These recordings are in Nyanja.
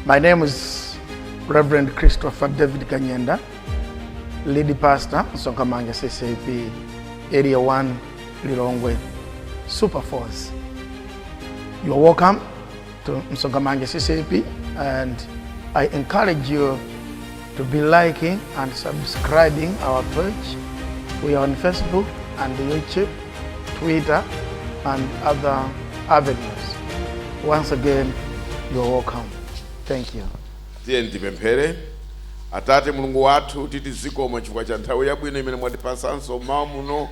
My name is Reverend Christopher David Kanyenda, lead pastor, Msonkhamanja CCAP, Area 1, Lilongwe, Super Force. You are welcome to Msonkhamanja CCAP, and I encourage you to be liking and subscribing our page. We are on Facebook and YouTube, Twitter, and other avenues. Once again, you are welcome. Thank you. Tiye ndipemphere. Atate Mulungu wathu, titi zikomo chifukwa cha nthawi yabwino imene mwatipasanso mmawa muno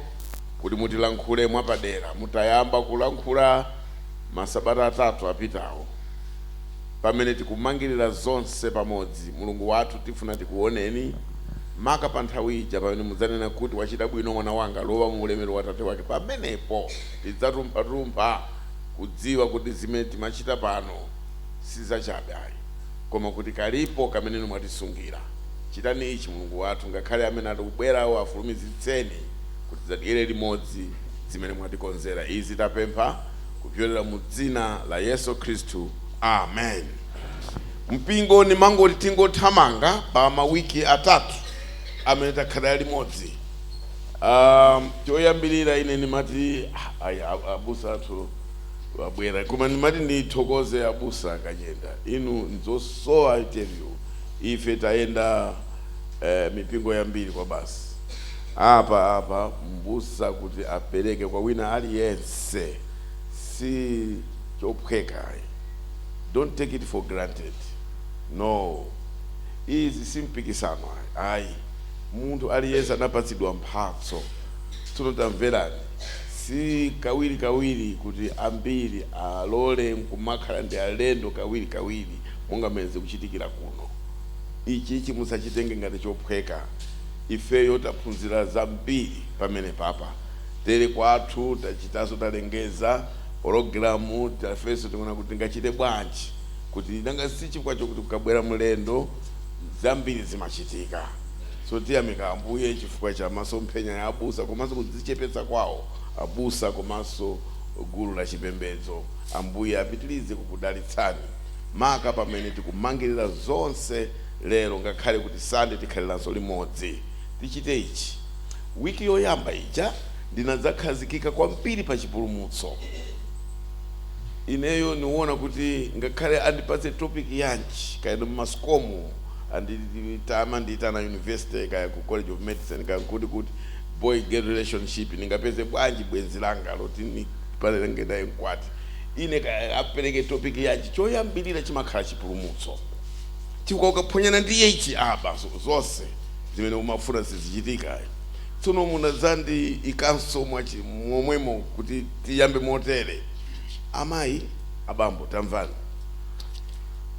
kuti mutilankhule mwapadera. Mutayamba kulankhula masabata 3 apitawo, pamene tikumangirira zonse pamodzi, Mulungu wathu, tifuna tikuoneni maka pa nthawi ija pamene mudzanena kuti, "Wachita bwino mwana wanga, lowa mu ulemerero wa tate wake." Pamenepo tidzatumpha-tumpha kudziwa kuti zimene timachita pano sizachabe ayi, koma kuti kalipo kamene mwatisungira. Chitani ichi, Mulungu wathu, ngakhale amene atikubwerawo afulumizitseni kuti tidzadiyere limodzi zimene mwatikonzera. Izi tapempha kupyolera mu dzina la Yesu Khristu, amen. Mpingo, nimangoti tingothamanga pa mawiki 3 amene takhala limodzi. Choyambirira ine ndimati, ah, ayi, abusa athu wabwera, koma ndimati ndithokoze abusa Kanyenda, inu nzosowa. I tell you, ife tayenda mipingo yambiri kwa basi. Apa mbusa kuti apereke kwa wina aliyense si chophweka. Don't take it for granted, no. Izi si mpikisano ayi. Munthu aliyense anapatsidwa mphatso. Tsono tamverani, si kawiri kawiri kuti ambiri alole nkumakhala ndi alendo kawiri kawiri monga mmene zikuchitikira kuno. Ichi musachitenge ngati chophweka. Ifeyo taphunzira zambiri pamene papa tere kwathu tachitanso, talengeza pologalamu. Tafenso tikuona kuti tingachite bwanji kuti nanga si chifukwa chokuti kukabwera mlendo zambiri zimachitika. So tiyamika Ambuye chifukwa cha masomphenya ya abusa komanso kudzichepetsa kwawo abusa komanso gulu la chipembedzo. Ambuye apitirize kukudalitsani maka pamene tikumangirira zonse lero, ngakhale kuti Sande tikhaliranso limodzi. Tichite ichi. Wiki yoyamba ija ndinadzakhazikika kwambiri pa chipulumutso. Ineyo niwona kuti ngakhale andipatse topic yanji, kaya ndi mumasikomu anditama ndiyitana university, kaya ku College of Medicine, kaya kuti boy girl relationship, ningapeze bwanji bwenzi langa loti nipanenge naye mkwati, ine kaya apereke topic yanji, choyambirira chimakhala chipulumutso, chifukwa ukaphonyana ndi ichi aba zonse zimene umafuna sizichitika. Tsono munadzandi ikanso mwachi momwemo kuti tiyambe motere. Amayi, abambo, tamvani,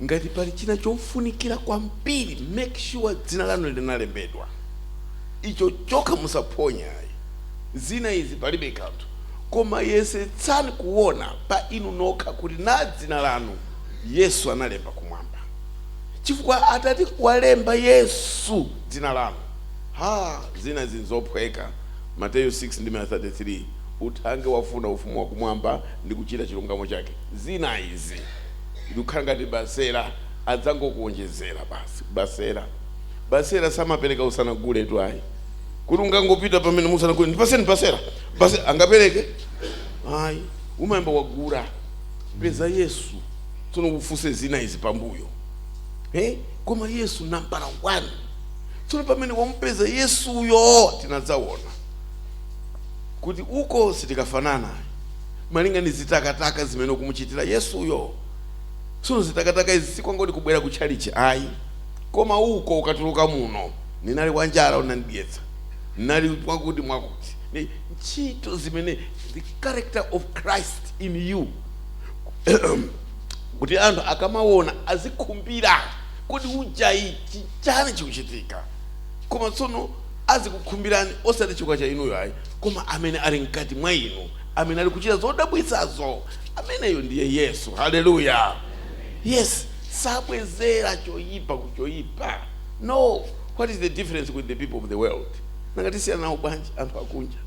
ngati pali china chofunikira kwambiri, make sure dzina lanu linalembedwa. Icho chokha musaphonya ayi. Zina izi palibe kanthu, koma yesetsani kuona pa inu nokha kuti na dzina lanu Yesu analemba kumwamba, chifukwa atati walemba Yesu dzina lanu, ha, zina zinzophweka. Mateyu 6 ndi 33, uthange wafuna ufumu wakumwamba ndi kuchita chilungamo chake, zina izi ndikukhala ngati basera, adzangokuonjezera basi. Basera, basera samapereka usanagule tu ayi. Kuti ungangopita pamene musanagule, "Ndipaseni basera," basi angapereke? Ayi, umayamba wagura. Peza Yesu, tsono ufunse zina izi pambuyo. Koma Yesu nambala 1. Tsono pamene wamupeza Yesuyo, tinadzaona kuti uko sitikafanana malinga ndi zitakataka zimene ukumuchitira Yesuyo. Tsono zitakataka izi sikwangoti kubwera kutchalichi ayi, koma uko ukatuluka muno, "Ndinali wanjala, unandidyetsa, ndinali mwakuti mwakuti," ni ntchito zimene, the character of Christ in you, kuti anthu akamaona azikhumbira kuti ujayi chichani chikuchitika. Koma tsono azikukhumbirani osati chifukwa cha inuyo ayi, koma amene ali mkati mwa inu, amene ali kuchita zodabwitsazo, ameneyo ndiye Yesu. Haleluya! Yes, sabwezera choyipa ku choyipa, no. What is the difference with the people of the world? Nanga tisiyana nawo bwanji anthu akunja,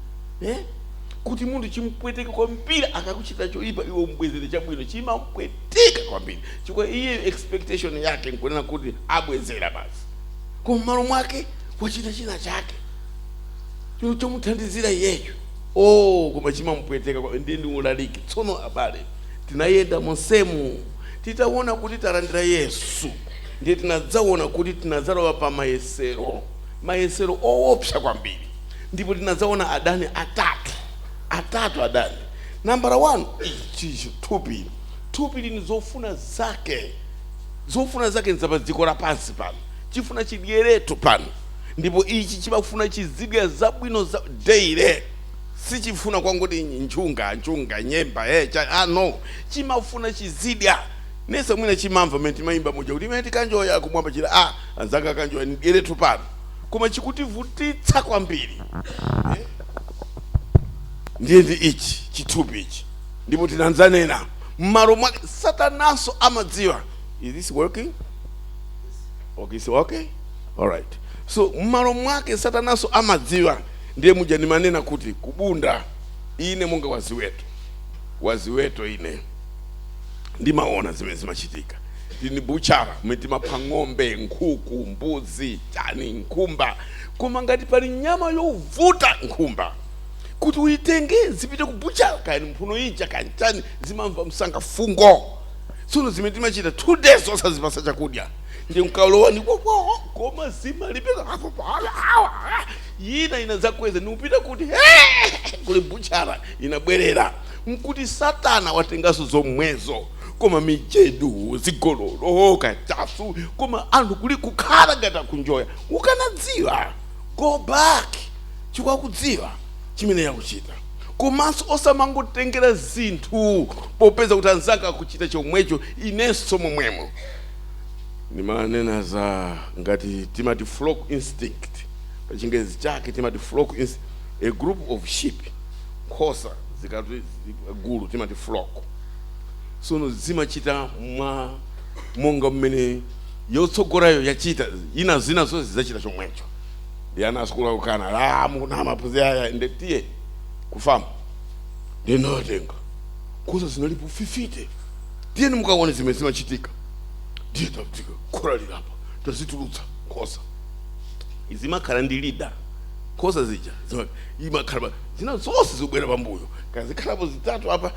eh? Kuti munthu chimpweteke kwambiri akakuchita choyipa, iwe umbwezere chabwino, chimampweteka kwambiri chifukwa iye expectation yake nkunena kuti abwezera basi, koma m'malo mwake wachita china chake chomuthandizira iyeyo. Oh, koma chimampweteka. Ndiye ndi ulaliki. Tsono abale, tinayenda monsemu, titaona kuti talandira Yesu, ndiye tinadzaona kuti tinadzalowa pa mayesero, mayesero owopsa kwambiri. Ndipo tinadzaona adani atatu, atatu adani. Nambala 1, ichi thupi. Thupi lini zofuna zake, zofuna zake nzapa dziko lapansi pano, chifuna chidyeretu pano. Ndipo ichi chimafuna chizidya zabwino za daily, sichifuna kwangoti nchunga nchunga, nyemba, cha, ah, no, chimafuna chizidya. Nese mwina chimamva mmene timayimba muja kuti imene tikanjoya kumwamba, chira, ah, anzanga kanjoya ndidyeretu pano, koma chikutivutitsa kwambiri, eh? Ndiye ndi ichi chithupi ichi. Ndipo tinanzanena m'malo mwake satananso amadziwa. Is this working? Okay, so okay, all right. So m'malo mwake satananso amadziwa. Ndiye muja ndimanena kuti kubunda, ine monga waziweto, waziweto ine ndimaona zimene zimachitika. Tini butchery mmene timapha ng'ombe, nkhuku, mbuzi, chani, nkhumba. Koma ngati pali nyama yovuta, nkhumba, kuti uyitenge zipite ku butchery, kaya ni mphuno ija kaya chani, zimamva msanga fungo. Tsono zimene timachita, 2 days osazipasa chakudya, ndi mkalowa ni koma zimalipira yina inadzakweza niupita kuti kuli butchery, inabwerera nkuti satana watenganso zomwezo. Koma mijedu, zigololo, kachasu, koma anthu kuli kukhala ngati akunjoya. Ukanadziwa, go back, chikwakudziwa chimene yakuchita. Komanso osamangotengera zinthu popeza kuti anzanga akuchita chomwecho, inenso momwemo. Ndimanena za ngati timati flock instinct, pa Chingerezi chake timati flock instinct. A group of sheep, nkhosa zikati gulu timati flock. Sono zimachita mwa monga mmene yotsogorayo yachita, ina zina zonse zidzachita chomwecho. Ndi ana asukulu akukana la mukunama maphunziro aya, ndetiye kufamu ndinatenga nkhosa zinalipo 50, tiyeni mukaone zimene zimachitika. Ndiye takutika khola lilapa, tazitulutsa nkhosa, zimakhala ndi leader. Nkhosa zija imakhala zina zonse zikubwera pambuyo, kazikhalapo zitatu apa,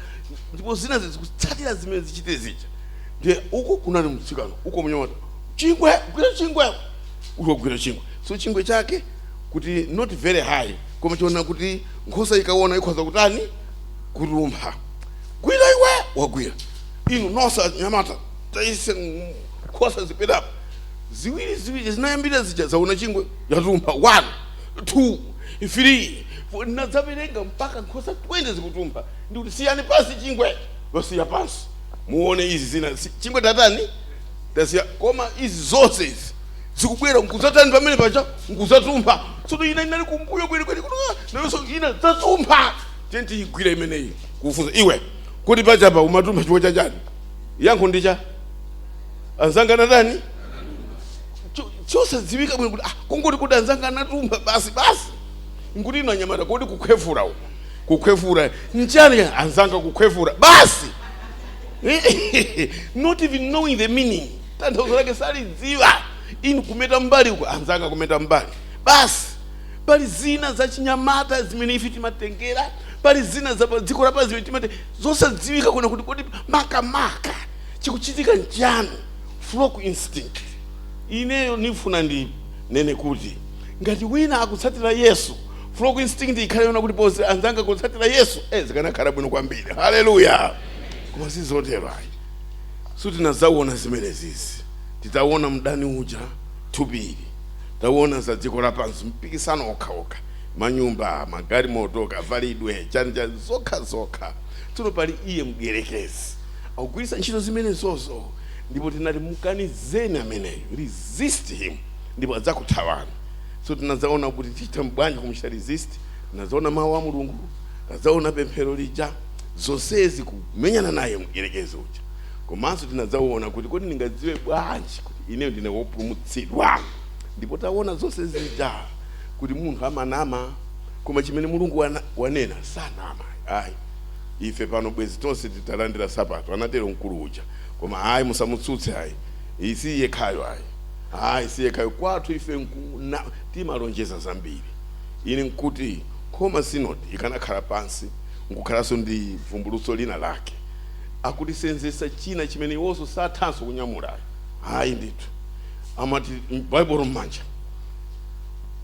ndipo zina zikutsatira zimene zichite zija. Ndiye uko kunali mtsikana, uko mnyamata, chingwe, gwira chingwe, uko gwira chingwe. So chingwe chake kuti not very high, koma chiona kuti nkhosa ikaona ikhoza kutani, kulumpha. Gwira iwe, wagwira. Inu nonse anyamata taise nkhosa zipitapo ziwiri ziwiri, zinayambira zija zaona chingwe, yatumpha 1, 2, 3, 4, nadzaverenga mpaka nkhosa 20 zikutumpha. Ndikuti siyani pansi chingwe, wasiya pansi. Muone izi zina chingwe tatani, tasiya, koma izi zonse izi zikubwera nkuzatani pamene paja, nkuzatumpha. Tsono ina inali kumbuyo kwenikweni kuti nayonso ina zatumpha. Tiye tiyigwire imeneyi kufunsa, iwe kuti pachapa umatumpha chifukwa chachani? Yankho ndicha anzanga natani, chosadziwika bwino kuti ah, kungoti kuti anzanga anatumpha basi basi. Nkuti ino anyamata, kodi kukhwefura uko, kukhwefura nchani? Anzanga kukhwefura basi, not even knowing the meaning, tanthauzo lake salidziwa. Inu kumeta mbali uko, anzanga kumeta mbali basi. Pali zina zachinyamata zimene ife timatengera, pali zina za pa dziko lapansi zimene timate zosadziwika kuona kuti kodi makamaka chikuchitika nchani. Flock instinct. Ineyo nifuna ndi nene kuti ngati wina akutsatira Yesu, flock instinct ikhale yona kuti pose anzanga kutsatira Yesu, zikanakhala bwino kwambiri. Haleluya! Koma sizotero ayi. Sutinadzaona zimene zizi, titaona mdani uja thupi ili, taona za dziko lapansi, mpikisano okhaokha, manyumba, magalimoto, kavalidwe, chani chani, zokha zokha. Tsono pali iye mdierekezi akugwiritsa ntchito zimenezozo. Ndipo tinati mukanizeni ameneyo, resist him, ndipo adzakuthawani. So tinadzaona kuti tichita bwanji kumuchita resist. Tinadzaona mawu a Mulungu, tadzaona pemphero lija, zonsezi kumenyana naye mdierekezi uja. Komanso tinadzaona kuti kodi ndingadziwe bwanji kuti ineyo ndine wopulumutsidwa? Ndipo taona zonse zija kuti munthu amanama. Koma chimene Mulungu wanena sanama ayi. Ife pano bwezi tonse titalandira sapato, anatero mkulu uja. Koma ayi, musamutsutse ayi, isi yekhayo ayi, ayi si yekhayo. Kwathu ife timalonjeza zambiri. Ine nkuti Nkhoma Synod ikanakhala pansi nkukhalanso ndi vumbulutso lina lake akutisenzesa china chimene iwonso sathanso kunyamulayo. Hayi ndithu, amati Baibulo m'manja,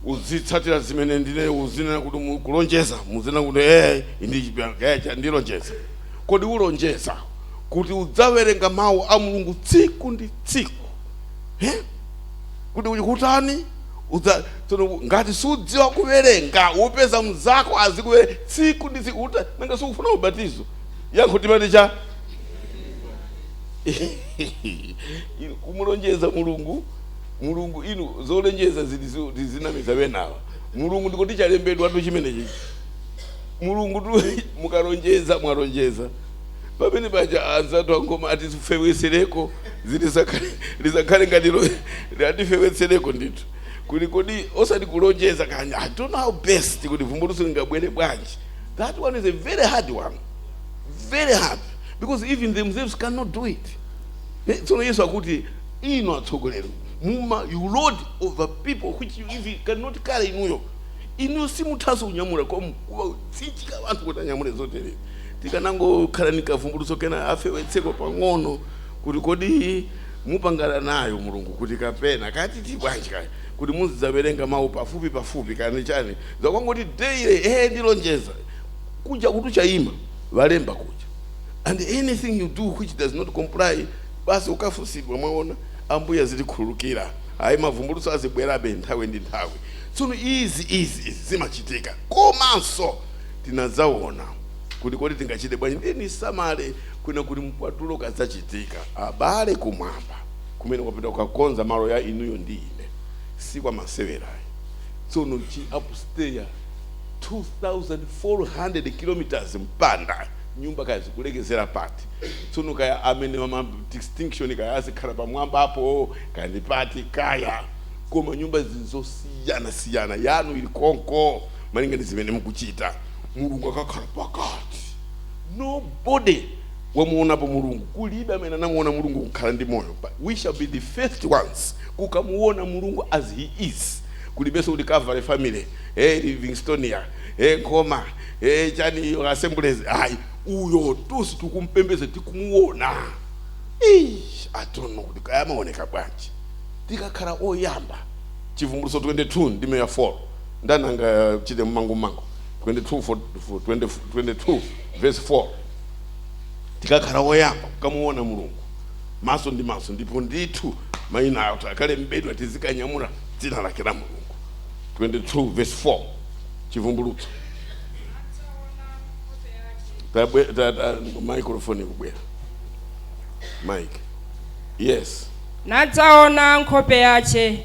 uzitsatira zimene ndine, uzinena kuti kulonjeza, muzinena kuti ndilonjeza. Kodi ulonjeza kuti udzawerenga mawu a Mulungu tsiku ndi tsiku, eh? Kuti kutani udza tsono ngati sudziwa kuwerenga, upeza mzako azikuwerenga tsiku ndi tsiku, uta nanga sukufuna ubatizo? Yankho timati cha inu kumulonjeza Mulungu. Mulungu inu zolonjeza zili zinamiza wenawa. Mulungu ndikuti chalembedwa tu chimenechi. Mulungu tu mukalonjeza, mwalonjeza pamene paja. Anzathu angoma atifewesereko, lizakhale ngati atifewesereko ndithu kuti kodi osati kulonjeza kanya. I don't know how best kuti vumbulutso lingabwere bwanji. That one is a very hard one, very hard, because even themselves cannot do it. Tsono Yesu akuti inu atsogoleri muma, you lord over people which you even cannot carry. Inuyo simuthanso kunyamula kuwatsinjika anthu kuti anyamule zotere. Tikanangokhala ni kavumbulutso kena afewetseko pang'ono kuti kodi mupangana nayo Mulungu kuti kapena katiti bwanji kaya kuti muzidzawerenga mawu pafupi pafupi kani chani zakwangoti daily. Ndilonjeza kuja kuti uchayima valemba kuja, and anything you do which does not comply, basi ukafusidwa. Mwaona, Ambuye azitikhululukira. Ayi, mavumbulutso azibwerabe nthawi ndi nthawi. Tsono izi zimachitika. Komanso tinadzaona kuti kodi tingachite bwanji ndini samale kwina kuti mkwatulo kazachitika, abale kumwamba kumene kwapita kukakonza malo ya inuyo ndi ine si kwa masewerayi. Tsono chi upstairs 2400 kilometers mpanda nyumba kaya zikulekezera pati. Tsono kaya amene mama distinction kaya azikhala pamwambapo kaya ndi pati kaya, koma nyumba zizosiyana siyana, yanu ili konko malinga ndi zimene mukuchita. Mulungu akakhala pakati. Nobody wamuonapo Mulungu, kulibe amene anamuona Mulungu kukhala ndi moyo, but we shall be the first ones kukamuona Mulungu as he is. Kulibenso kuti Calvary Family, hey, Livingstonia, hey, Nkhoma, hey, chani Assemblies, ayi. Uyo tonse tikumpembeza, tikumuona. Ish, I don't know kuti kaya amaoneka bwanji. Tikakhala oyamba. Chivumbulutso 22 ndime ya 4. Ndananga chite mmangu mmangu 22 4, 20, 22 verse 4. Tikakhala oyamba kukamuona Mulungu maso ndi maso, ndipo ndithu mayina awo akalembedwa, tizikanyamula dzina lake la Mulungu. 22 verse 4, Chivumbulutso. Microphone ikubwera, mike, yes. Nadzaona nkhope yace,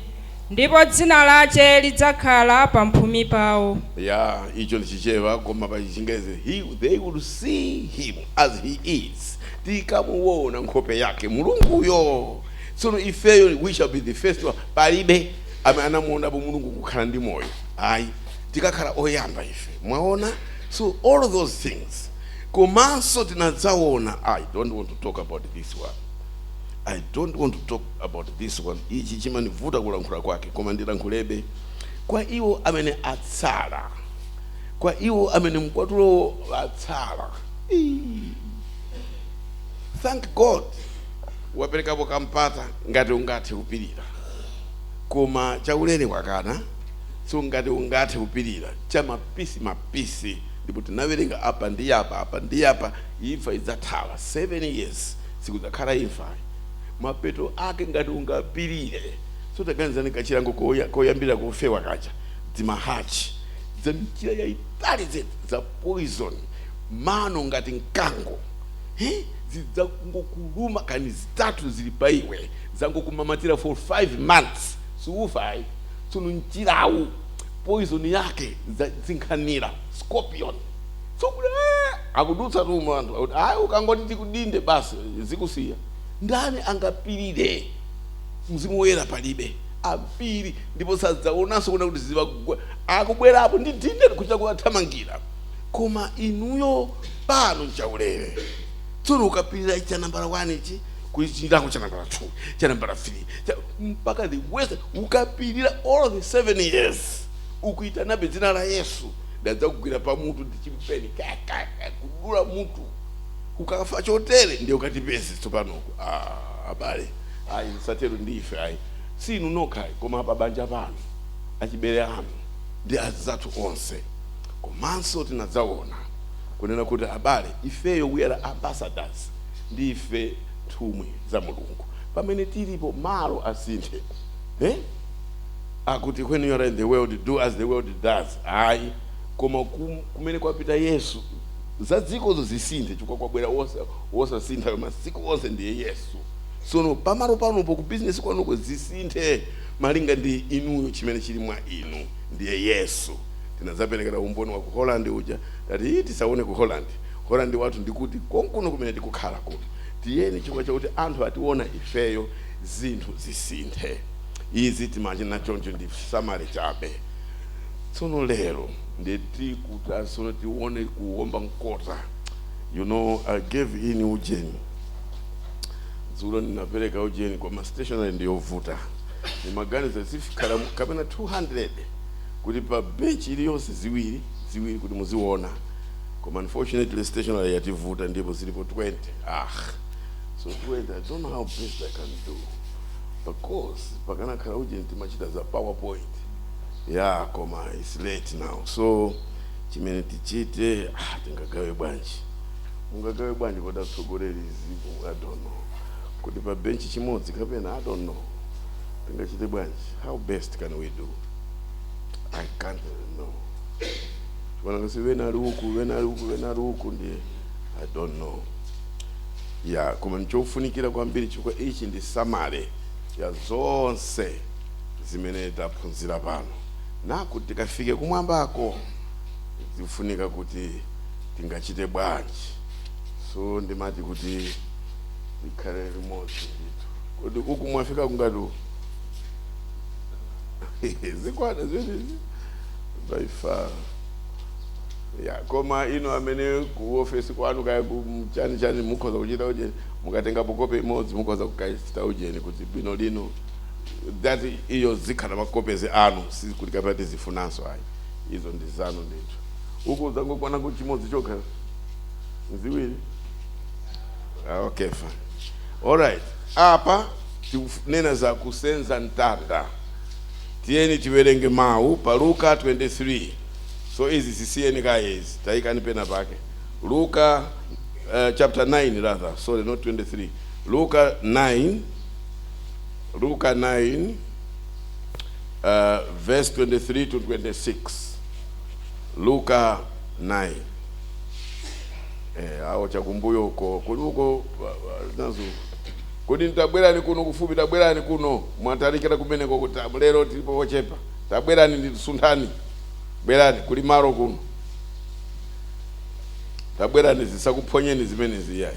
ndipo dzina lace lidzakhala pamphumi pawo. Ya, icho ndi Chichewa, koma pa Chingezi they will see him as he is. Tikamuona nkhope yake Mulunguyo. Tsono ifeyo we shall be the first one. Palibe amene anamuonapo Mulungu kukhala ndi moyo ayi, tikakhala oyamba ife. Mwaona? So all of those things. Komanso tinadzaona, I don't want to talk about this one, I don't want to talk about this one. Ichi chimanivuta kulankhula kwake, koma ndilankhulebe. Kwa iwo amene atsala, kwa iwo amene mkwatulo atsala. Ii. Thank God waperekapo kampata ngati ungathe kupirira, koma chaulere kwakana. So ngati ungathe kupirira cha mapisi mapisi, ndipo tinawerenga apa ndi apa, apa ndi apa, imfa idzathawa 7 years, sikudzakhala imfa mapeto ake ngati ungapirire. So taganizani kachilango koyambira kufewa kacha, dzimahachi za mchira yayitali zedi za poison, mano ngati mkango, zidzangokuluma kani zitatu zili pa iwe, zangokumamatira for 5 months, suufa ayi. Tsono mchirawu poison yake zinkhanira scorpion. So kuti akudutsa tu anthu akuti ayi, ukangoti tikudinde basi zikusiya. Ndani angapirire? Mzimu Woyera palibe. Ambiri ndipo sadzaonanso kuona kuti ziwagwa akubwerapo ndi dinde kuchita kuwathamangira. Koma inuyo pano nchaulere. Tsono ukapirira cha nambala 1 ichi, kuchitako cha nambala 2, cha nambala 3, mpaka the worst, ukapirira all the 7 years ukuitanabe dzina la Yesu, ndadzakugwira pamutu ndi chimpeni, kakaka, kudula mutu, ukafa chotere ndiye ukatipeze tsopanoku. Ah, abale, ayi, msatero ndife ayi. Sinu nokha, koma pabanja pano, achibere anu ndi azathu onse. Komanso tinadzaona kunena kuti, abale, ifeyo we are ambassadors, ndife nthumwi za Mulungu. Pamene tilipo malo asinthe, eh? Akuti when you are in the world, do as the world does. Ayi, koma kumene kwapita Yesu, za dzikozo zisinthe, chifukwa kwabwera wosasintha masiku onse, ndiye Yesu. Sono pamalo panopo, ku business kwanuko, zisinthe malinga ndi inuyo, chimene chili mwa inu ndiye Yesu. Tinadzaperekera umboni wa ku Holland uja. Tati iyi tisaone ku Holland, Holland wathu ndikuti konkuno kumene tikukhala kuno. Tiyeni, chifukwa chakuti anthu ationa ifeyo, zinthu zisinthe. Izi timachina choncho ndi summary chabe. Tsono lero nditi kuti asono tione kuomba mkota. I gave in ujeni dzulo, ndinapereka ujeni kwa stationery, ndiyovuta. Ndimaganiza zifikhala kapena 200 kuti pa bench iliyonse ziwiri ziwiri kuti muziona, koma unfortunately stationery yativuta ndipo zilipo 20. Ah, so 20, I don't know how best I can do, because pakanakhala ujeni timachita za PowerPoint ya, koma it's late now. So chimene tichite, ah, tingagawe bwanji? Mungagawe bwanji kodi atsogoleri ziku? I don't know kuti pa bench chimodzi kapena, I don't know, tingachite bwanji? How best can we do? I can't know. Chifana ngasi wena ali uku, wena ali uku, wena ali uku, ndiye I don't know. Ya, koma nchofunikira kwambiri, chifukwa ichi ndi summary ya zonse zimene taphunzira pano, nakuti tikafike kumwambako zikufunika kuti tingachite bwanji. So ndimati kuti tikhale limodzi ndithu. Kuti uku mwafika kungati uku zikwana zimenezi by far ya. Koma ino amene ku ofesi kwanu, kaya ku chani chani, mukhoza kuchita ujeni, mukatengapo kope imodzi mukhoza kukachita ujeni kuti bwino lino that iyo zikhala makopezi anu, sikuti kapena tizifunanso ayi, izo ndi zanu ndithu. Uku zangokwana ku chimodzi chokha, ziwiri. Ah, okay, fine, alright. Apa tikunena za kusenza mtanda. Tiyeni tiwerenge mawu pa Luka 23. So izi zisiyeni kaye, izi tayikani pena pake. Luka chapter 9 rather, sorry, not 23, Luka 9, Luka 9, verse 23 to 26. Luka 9. Awo chakumbuyo uko kuli uko nazo kuti tabwerani kuno kufupi, tabwerani kuno, mwatalikira kumeneko kuti lero tilipo ochepa. Tabwerani, ndisunthani, bwerani, kuli malo kuno, tabwerani, zisakuphonyeni zimenezi iyayi.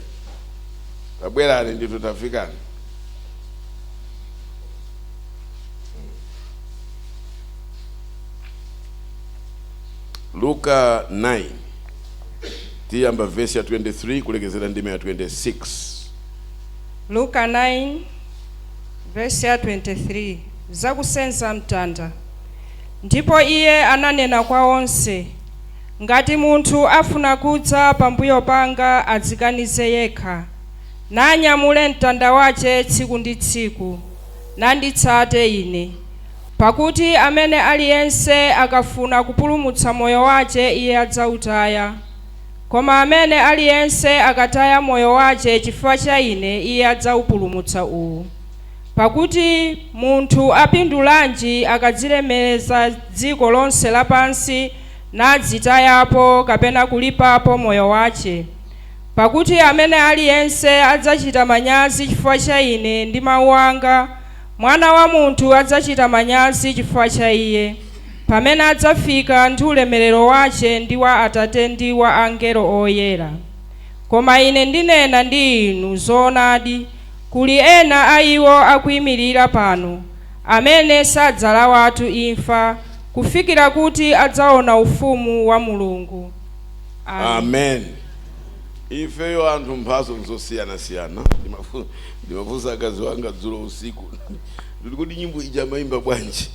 Tabwerani ndithu, tafikani. Luka 9, tiyamba vesi ya 23 kulekezera ndime ya 26. Luka 9 vesi ya 23, zakusenza mtanda. Ndipo iye ananena kwa onse, "Ngati munthu afuna kudza pambuyo panga, adzikanize yekha, nanyamule mtanda wace tsiku ndi tsiku, nanditsate ine. Pakuti amene aliyense akafuna kupulumutsa moyo wace, iye adzautaya, koma amene aliyense akataya moyo wace chifukwa cha ine, iye adzawupulumutsa uwu. Pakuti munthu apindulanji akadzilemereza dziko lonse lapansi, nadzitayapo kapena kulipapo moyo wace? Pakuti amene aliyense adzachita manyazi chifukwa cha ine ndi mawu anga, Mwana wa munthu adzachita manyazi chifukwa cha iye, pamene adzafika ndi ulemerero wace ndi wa Atate ndi wa angelo oyera. Koma ine ndinena ndi inu zoonadi, kuli ena a iwo akuyimirira pano Amene sadzalawatu imfa kufikira kuti adzaona ufumu wa Mulungu. Amen. Amen. Ifeyo anthu mphatso nzosiyanasiyana. Ndimafunsa akazi wanga dzulo usiku, ndili kuti nyimbo ija mayimba bwanji?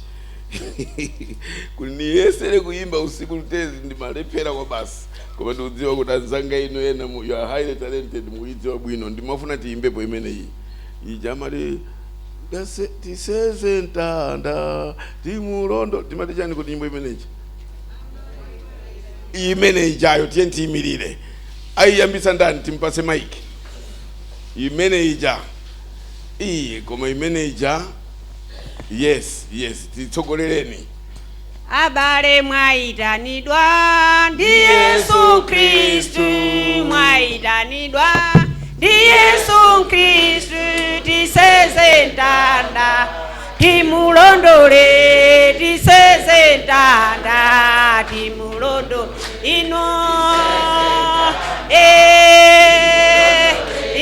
Kuti niyesere kuyimba usiku tezi, ndimalephera kwa basi, koma ndikudziwa kuti anzanga ino ena you are highly talented, muyidziwa bwino. Ndimafuna tiyimbepo imeneyi ija amati "Tiseze mtanda timulondo", timati chani kuti nyimbo imeneyi imene ijayo? Tiye tiyimirire. Ayiyambitsa ndani? Timpatse maiki imene ija iyi, koma imene ija, yes, titsogolereni. Abale, mwayitanidwa ndi Yesu Khristu, mwayitanidwa ndi Yesu Khristu, tiseze mtanda timulondole, tiseze mtanda timulondo ino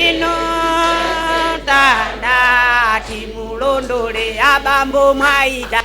ino mtanda timulondole. Abambo, mwayita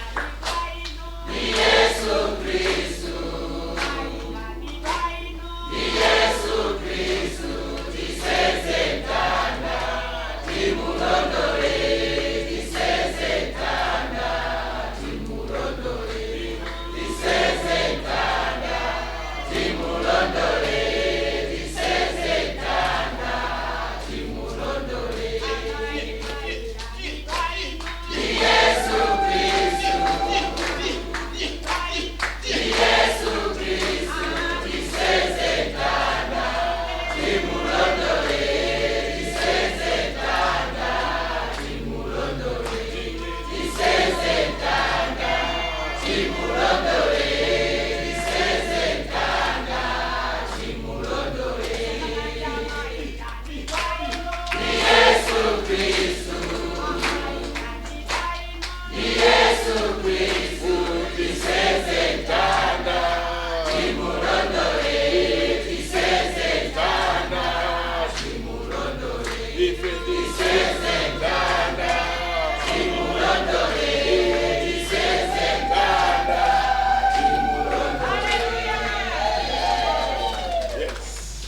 Yes.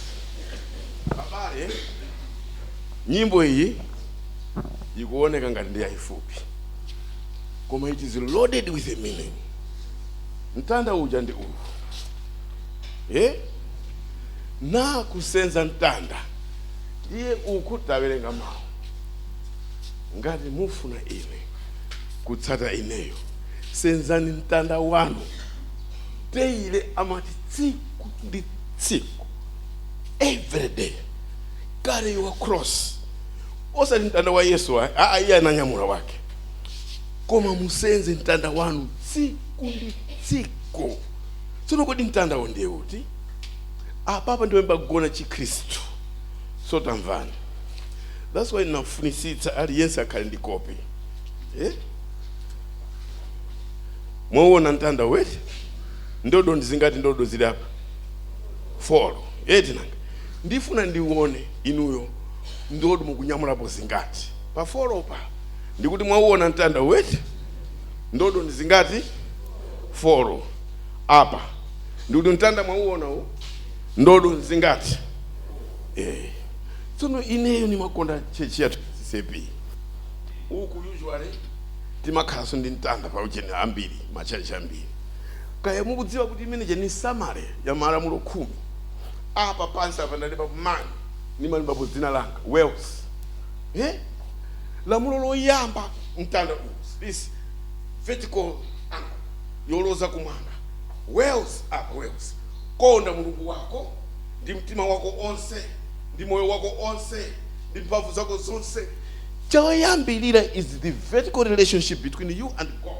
Abale, nyimbo iyi ikuoneka ngati ndi yayifupi, koma it is loaded with a meaning. Mtanda uja ndi uwu, eh? Na kusenza mtanda iye uku tawerenga mawu, ngati mufuna ine kutsata ineyo, senzani mtanda wanu daily. Amati tsiku ndi tsiku, every day carry your cross. Osati mtanda wa Yesu, aa, iye ananyamula wake, koma musenze mtanda wanu tsiku ndi tsiku. Tsono kodi mtandawo ndiye uti? Apapa ndiwe mbagona Chikhristu. So tamvani, that's why nafunisitsa aliyense akhale ndi kopi, eh? Mwauona mtanda weti? Ndodo ndizingati? Ndodo zili apa 4, eti? Nanga ndifuna ndione inuyo, ndodo mukunyamulapo zingati pa 4 pa? Ndikuti mwauona mtanda weti? Ndodo ndizingati? 4 apa. Ndikuti mtanda mwauona u, ndodo zingati? Eh, tsono ineyo nimakonda church yathu CCAP. Uku usually timakhalanso ndi mtanda paucheni ambiri, ma church ambiri. Kaya mukudziwa kuti imeneje ni summary ya malamulo 10? Apa pansi apa ndalembapo man, nimalembapo dzina langa, Wells, eh? Lamulo loyamba, mtanda uwu, this vertical angle yoloza kumwamba, Wells apa, Wells, konda Mulungu wako ndi mtima wako onse, ndi moyo wako onse, ndi mphamvu zako zonse. Choyambirira is the vertical relationship between you and God.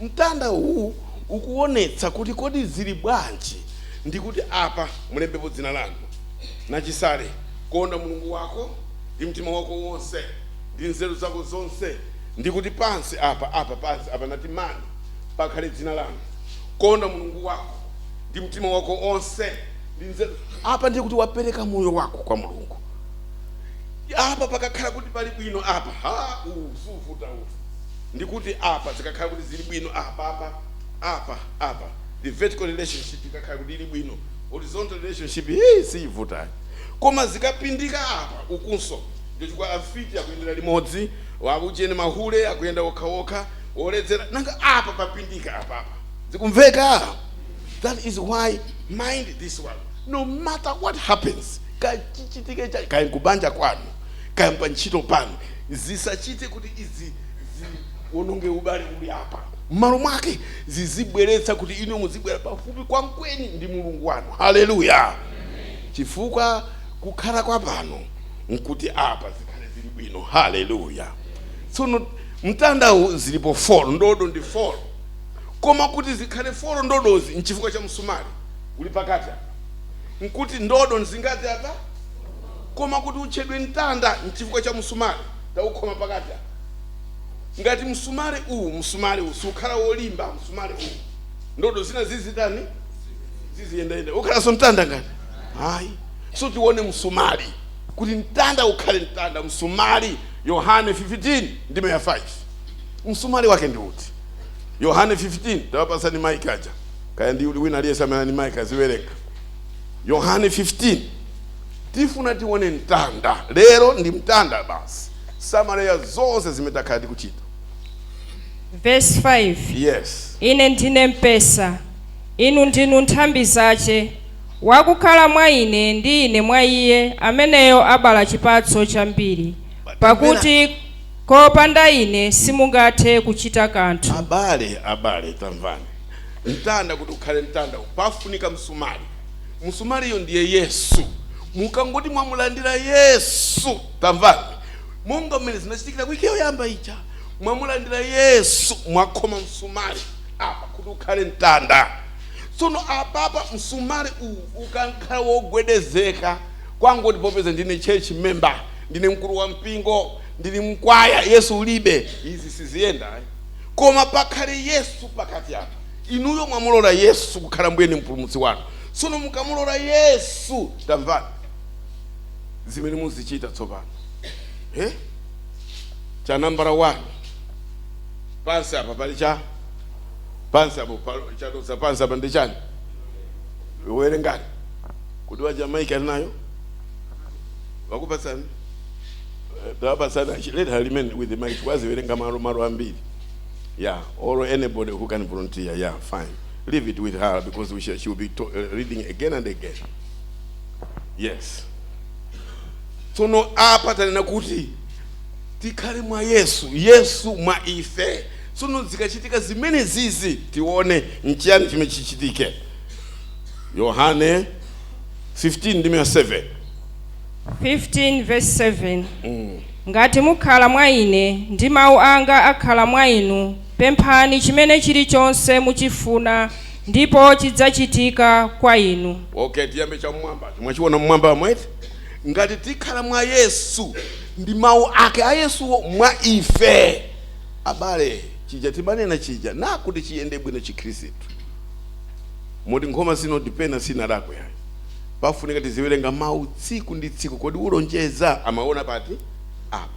Mtanda uwu ukuonetsa kuti kodi zili bwanji. Ndikuti apa mulembepo dzina lanu nachisale, konda Mulungu wako ndi mtima wako wonse, ndi nzeru zako zonse. Ndikuti pansi apa, apa pansi apa nati mani pakhale dzina lanu, konda Mulungu wako ndi mtima wako onse ndi nzeru. Apa ndiye kuti wapereka moyo wako kwa Mulungu. Apa pakakhala kuti pali bwino apa, ha, uwu suvuta uwu. Ndikuti apa zikakhala kuti zili bwino apa, apa, apa, apa, the vertical relationship ikakhala kuti ili bwino, horizontal relationship hii siyivutayi. Koma zikapindika apa, ukunso ndichifukwa afiti akuyendera limodzi, wakuchene mahule akuyenda okhaokha, oledzera. Nanga apa papindika apa, apa zikumveka. That is why, mind this one, no matter what happens, kachichitike cha kaya kubanja kwanu, kaya pa ntchito panu, zisachite kuti izi ziwononge ubale uli apa. M'malo mwake zizibweretsa kuti inu muzibwera pafupi kwamkweni ndi Mulungu wanu. Haleluya! Chifukwa kukhala kwa pano nkuti apa zikhale zili bwino. Haleluya! Tsono mtandawu zilipo four, ndodo ndi four, koma kuti zikhale four ndodozi nchifukwa cha msumali uli pakati apa. Nkuti ndodo nzingati apa? Koma kuti utchedwe mtanda nchifukwa cha msumali taukhoma pakati apa. Ngati msumali uwu sukhala wolimba, msumali uwu, ndodo zina zizitani? Ziziyendayenda. Ukhalanso mtanda ngati? Hayi. So tione msumali kuti mtanda ukhale mtanda. Msumali, Yohane 15 ndime ya 5, msumali wake ndi uti? Yohane 15, tawapasani maiki aja, kaya ndi wina aliyense amene ani maiki aziwerenga Yohane 15. Tifuna tione mtanda lero, ndi mtanda basi, samaleya zonse zimene takhala tikuchita. Verse 5. Yes. Ine ndine mpesa, inu ndinu nthambi zace. Wakukhala mwa ine ndi ine mwa iye, ameneyo abala chipatso chambiri, pakuti kopanda ine simungathe kuchita kanthu. Abale, abale, tamvani. Mtanda kuti ukhale mtanda pafunika msumali. Msumaliyo ndiye Yesu. Mukangoti mwamulandira Yesu, tamvani, monga mmene zinachitikira wiki yoyamba ija, mwamulandira Yesu, mwakhoma msumali apa kuti ukhale mtanda. Tsono apapa msumali uwu ukakhala wogwedezeka, kwangoti popeza ndine church member, ndine mkulu wa mpingo, ndili mkwaya, Yesu ulibe, izi siziyenda, eh. Koma pakhale Yesu pakati apa. Inuyo mwamulola Yesu kukhala mbuye ndi mpulumutsi wanu. Tsono mukamulola Yesu, tamvani zimene muzichita tsopano, eh? Cha nambala 1, pansi apa pali cha pansi apo chadodza pansi apa ndi chani? Werengani kuti waja maiki ali nayo wakupatsani. Tawapasani, let her remain with the mic, waziwerenga malo malo ambiri. Yeah, or anybody who can volunteer. Yeah, fine, leave it with her because she will be reading again and again. Yes. Tsono apa tanena kuti tikhale mwa Yesu, Yesu mwa ife. Tsono zikachitika zimene zizi, tione nchiyani chimene chichitike. Yohane 15 ndime ya 7. 15 verse 7. Ngati mukhala mwa ine ndi mawu anga akhala mwa inu, pemphani chimene chilichonse muchifuna, ndipo chidzachitika kwa inu. Okay, tiyambe cham'mwamba. Mwachiona mmwamba mweti? Ngati tikhala mwa Yesu ndi mawu ake a Yesuwo mwa ife, abale, chija timanena chija nakuti chiyende bwino chikhristu, moti nkhoma sino tipena sinalakwe ayi, pafunika tiziwerenga mawu tsiku ndi tsiku. Kodi ulonjeza amaona pati apa?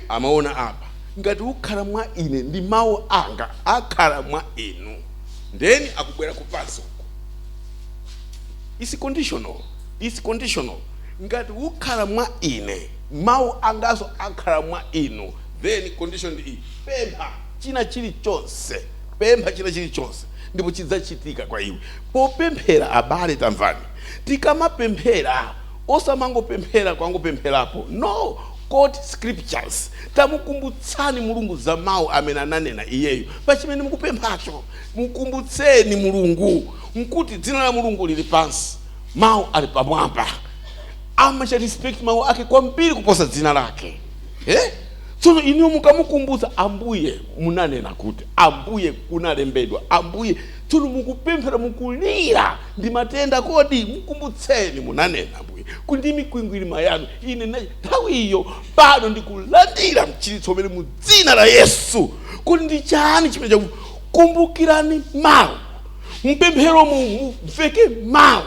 Amaona apa. Ngati ukhala mwa ine ndi mawu anga akhala mwa inu, then akubwera kupansi uko. Is conditional, is conditional. Ngati ukhala mwa ine, mawu angaso akhala mwa inu, then condition ndi iyi: pempha china chilichonse, pempha china chilichonse, ndipo chidzachitika kwa iwe. Popemphera, abale, tamvani, tikamapemphera osamangopemphera kwangopempherapo, no. Quote scriptures. Tamukumbutsani Mulungu za mawu amene ananena iyeyo pachimene mukupemphacho. Mukumbutseni Mulungu. Nkuti dzina la Mulungu lili pansi, mawu ali pamwamba. Amacha respect mawu ake kwambiri kuposa dzina lake, eh? Tsono inuyo mukamukumbutsa Ambuye, munanena kuti, Ambuye, kunalembedwa, Ambuye. Tsono mukupemphera, mukulira ndi matenda, kodi mukumbutseni, munanena Ambuye kuti ndi mikwingwirima yanu ine na nthawi iyo pano ndikulandira mchiritso umene mu dzina la Yesu. Kuti ndi chani chimene chaku? Kumbukirani mawu mpempheromo, muveke mawu.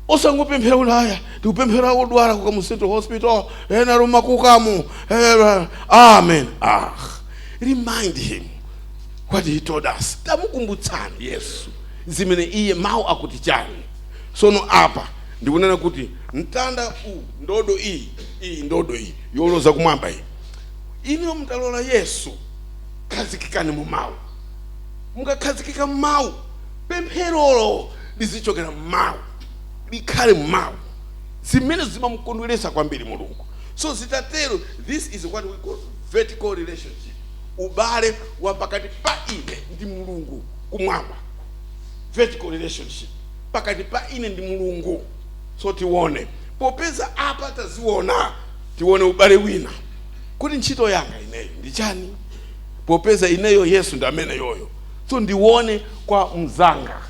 Osangopemphera kuti aya tikupemphera odwala ku Kamuzu Central Hospital, ena lumakukamu, amen. Ah, remind him what he told us. Tamukumbutsani Yesu zimene iye mawu akuti chani. Sono apa ndikunena kuti mtanda u ndodo iyi, iyi ndodo iyi yoloza kumwamba iyi, iniyo mtalola Yesu, khazikikani mu mawu. Mukakhazikika mmawu, pempherolo lizichokera mmawu, likhale mmawu, zimene zimamukondweresa kwambiri Mulungu. So zitatero, this is what we call vertical relationship, ubale wa pakati pa ine ndi Mulungu kumwamba, vertical relationship pakati pa ine ndi Mulungu. So tione, popeza apa taziona, tione ubale wina, kuti ntchito yanga ineyo ndi chani, popeza ineyo Yesu ndi amene yoyo. So ndione kwa mzanga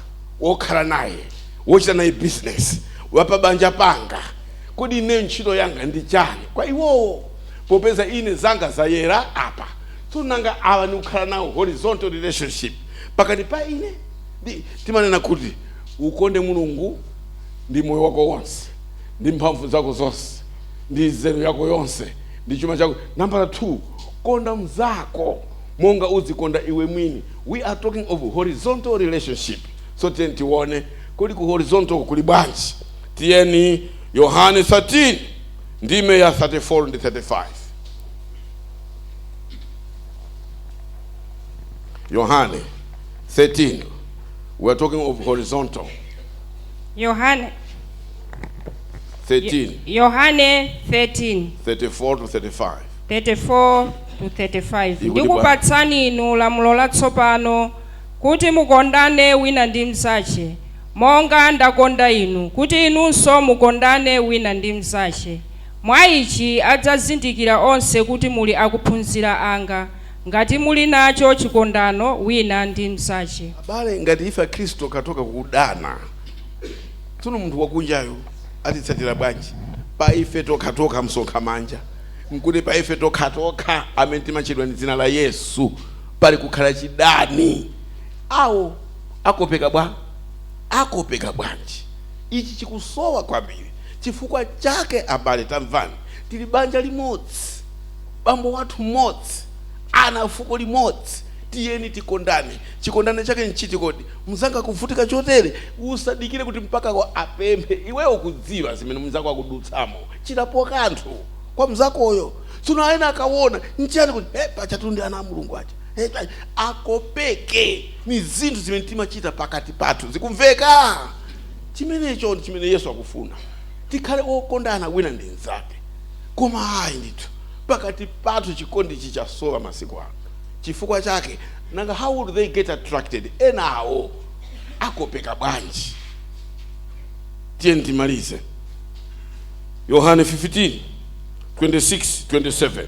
wokhala naye, wochita naye business, wapabanja panga, kodi ineyo ntchito yanga ndi chani kwa iwowo, popeza ine zanga zayera apa. So nanga awa nikukhala nawo horizontal relationship pakati pa ine ndi, timanena kuti ukonde Mulungu ndi moyo wako wonse, ndi mphamvu zako zonse, ndi nzeru yako yonse, ndi chuma chako. Nambala 2, konda mzako monga uzikonda iwe mwini. We are talking of horizontal relationship. So tiyeni tione kuli ku horizontal kuli bwanji. Tiyeni Yohane 13 ndime ya 34 ndi 35. Yohane 13, we are talking of horizontal. Yohane 13. Yohane 13 34 to 35. 34 to 35. Ikuti Ndikupatsani inu lamulo latsopano, kuti mukondane wina ndi mnzache, monga ndakonda inu, kuti inunso mukondane wina ndi mnzache. Mwa ichi adzazindikira onse kuti muli akuphunzira anga, ngati muli nacho chikondano wina ndi mnzache. Abale, ngati ife Akhristu katoka kudana, tsono munthu wakunjayo atitsatira bwanji? Pa ife tokhatokha msonkha manja, nkuti pa ife tokhatokha amene timachedwa ndi dzina la Yesu pali kukhala chidani, awo akopeka bwa, akopeka bwanji? Ichi chikusowa kwambiri. Chifukwa chake abale, tamvani, tili banja limodzi, bambo wathu mmodzi, ana fuko limodzi. Tiyeni tikondane. Chikondane chake nchiti kodi? Mzanga kuvutika chotere, usadikire kuti mpaka apemphe. Iweyo kudziwa zimene mzako akudutsamo, chitapo kanthu kwa mzakoyo. Tsono ena akaona nchani kuti hey, pachatu ndi ana a Mulungu aja, hey, akopeke. Ni zinthu zimene timachita pakati pathu zikumveka. Chimenecho ndi chimene Yesu akufuna, tikhale okondana wina ndi mnzake. Koma ayi ndithu, pakati pathu chikondi chichasowa masiku ano. Chifukwa chake nanga how would they get attracted? Enawo akopeka bwanji? Tiyeni timalize Yohane 15 26 27.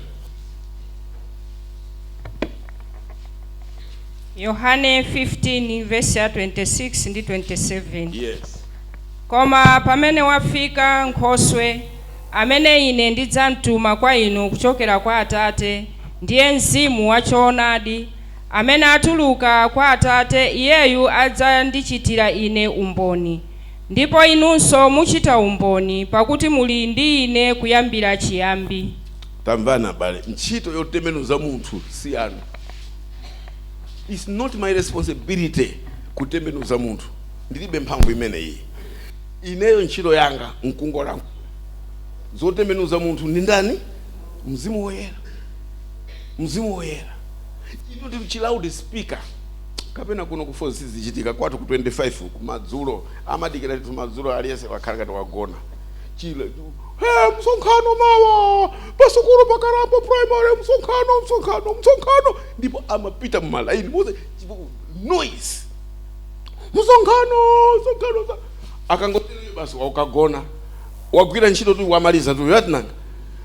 Yohane 15 verse ya 26 ndi 27. Yes. Koma pamene wafika Nkhoswe, amene ine ndidzamtuma kwa inu kuchokera kwa Atate, ndiye Mzimu wachoonadi, amene atuluka kwa Atate, iyeyu adzandichitira ine umboni. Ndipo inunso muchita umboni, pakuti muli ndi ine kuyambira chiyambi. Tamvana abale, ntchito yotembenuza munthu si yanu. It's not my responsibility kutembenuza munthu, ndilibe mphamvu imeneyi. Ineyo ntchito yanga nkungolankhula. Zotembenuza munthu ndi ndani? Mzimu Woyera. Mzimu Woyera. Inu ndi chi loud speaker. Kapena kuno ku sizichitika kwathu ku 25 kumadzulo, amadikira tithu madzulo, aliyense wakhala ngati wagona. Chile hey, msonkhano mawa pasukulu pakarambo Primary, msonkhano, msonkhano, msonkhano, ndipo amapita mumalaini mose, noise, msonkhano, msonkhano. Akangotero basi wakagona, wagwira ntchito tu, wamaliza tu. Yatinanga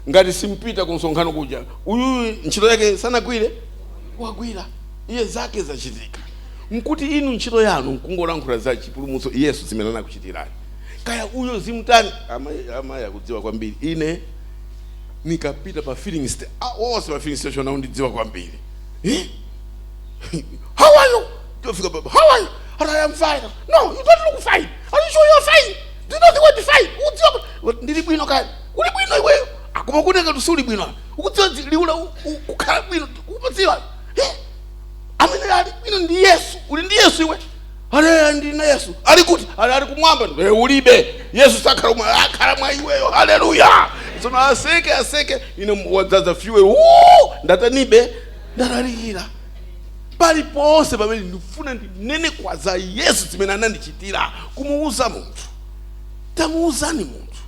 ngati simpita ku msonkhano kuja, uyu ntchito yake sanagwire, wagwira iye, zake zachitika. Nkuti inu ntchito yanu nkungolankhula za chipulumutso, Yesu zimene anakuchitirani. Kaya uyo zimtani, amayi akudziwa kwambiri. Ine nikapita pa filling station, onse pa filling station aundidziwa kwambiri. Eh? How are you? Tofika pa, how are you? And I am fine. No, you don't look fine. Are you sure you're fine? Do you know the word fine? Udziwa kuti ndili bwino kaya? Uli bwino iweyo? Akoma kuneka kuti uli bwino. Ukudziwa liula kukhala bwino, ukudziwa. Eh? Amene ali bwino ndi Yesu. Uli ndi Yesu iwe? Ale ndi na Yesu. Ali kuti? Ali ali kumwamba. Eh, ulibe. Yesu sakhala mwa akhala mwa iweyo. Haleluya. Tsono aseke aseke ine wadzaza fuel. Woo! Ndatanibe ndalalikira. Paliponse pamene ndifuna ndinene kwa za Yesu zimene anandichitira, kumuuza munthu. Tamuuzani munthu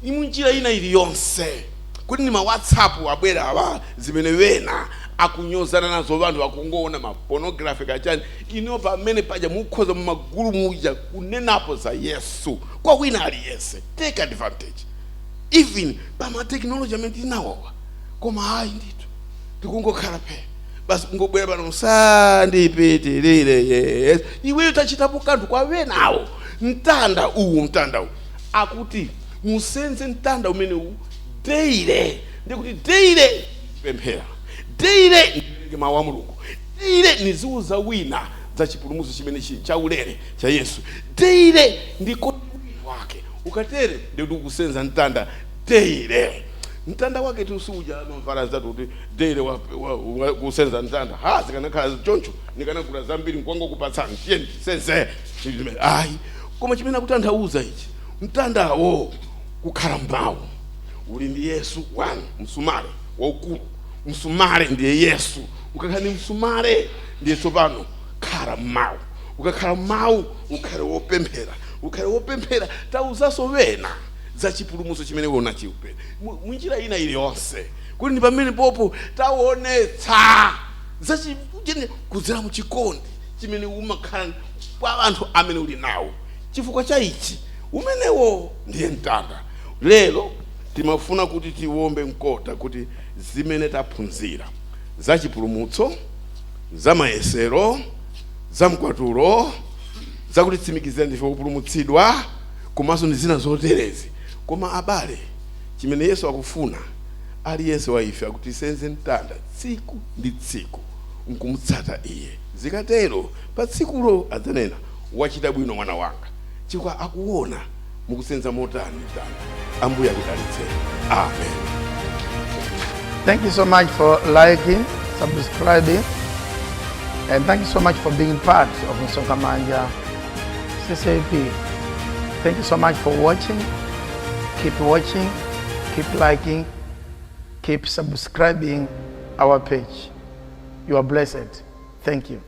imunjira ina iliyonse kuti ndi ma WhatsApp abwera awa, zimene wena akunyozana nazo, vanthu akungoona ma pornography kachani. Ino pamene paja mukhoza mumagulu muja kunenapo za Yesu kwa wina aliyense. Take advantage even pama technology amene tinawowa. Koma hayi ndithu, tikungokhala phe basi, kungobwera pano, musandipitirire Yesu. Iweyo tachitapo kanthu kwa wenawo. Mtanda uwu, mtanda uwu akuti musenze mtanda umene uwu daily. Ndikuti daily pemphera, daily ndiwerenge mawu a Mulungu, daily niziuza wina za chipulumutso chimene chili chaulere cha Yesu, daily ndiko wina wake. Ukatere ndikuti ukusenza mtanda daily. Mtanda wake tiusuja mavala zatu kuti daily kusenza mtanda. Ha, zikanakhala choncho nikanagula zambiri nkwangokupatsani, tiye tisenze. Ayi, koma chimene akutanthauza ichi, mtandawo kukhala mmawu, uli ndi Yesu. One, msumale waukulu, msumale ndiye Yesu. Ukakhala ndi msumale ndiye tsopano khala mmawu. Ukakhala mmawu, ukhale wopemphera, ukhale wopemphera. Tauzanso wena za chipulumutso chimene unachiupe munjira ina iliyonse, kuti ndi pamene popo taonetsa za kudzera muchikondi chimene umakhala kwa anthu amene uli nawo. Chifukwa cha ichi, umenewo ndiye mtanda. Lero timafuna kuti tiwombe mkota kuti zimene taphunzira za chipulumutso, za mayesero, za mkwatulo, zakuti tsimikizira ndife kupulumutsidwa, komanso ndi zina zoterezi. Koma abale, chimene Yesu akufuna aliyense wa ife, akuti tisenze mtanda tsiku ndi tsiku nkumutsata iye. Zikatero pa tsikulo adzanena, "Wachita bwino mwana wanga," chifukwa akuona mukusenza motani mtanda. Ambuye akudalitseni. Amen. Thank you so much for liking, subscribing, and thank you so much for being part of Msonkhamanja CCAP. Thank you so much for watching. Keep watching, keep liking, keep subscribing our page. You are blessed. Thank you.